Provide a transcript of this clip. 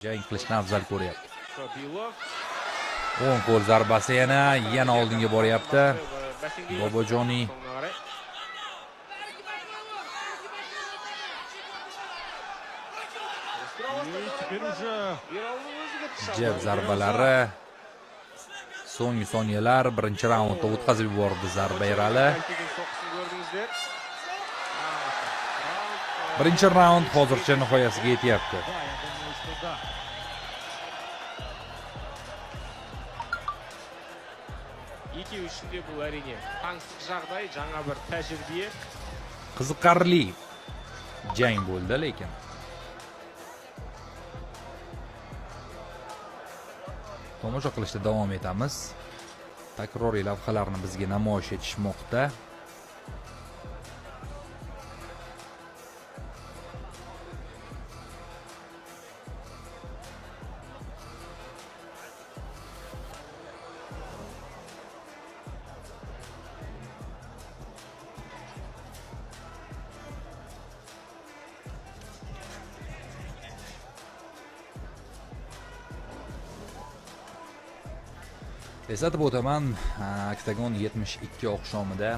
Jang qilishni afzal ko'ryapti. Qobilov. O'ng qo'l zarbasi yana oldinga boryapti. Бәсеңдей Bobojoniy. Соңына қарай. И теперь уже Ералының өзі кетті. Jeb zarbalari. So'nggi soniyalar birinchi raundda o'tkazib yubordi zarba Erali. Деген соққысын көрдіңіздер. Тамаша. Раунд, Birinchi raund hozircha nihoyasiga yetyapti. Да, я думаю, что да. Екеуі үшін де бұл, әрине, таңсық жағдай, жаңа бір тәжірибе. Qiziqarli jang bo'ldi lekin. Tomosha qilishda davom etamiz. Takroriy lavhalarni bizga namoyish etishmoqda. Eslatib o'taman, Oktagon 72 oqshomida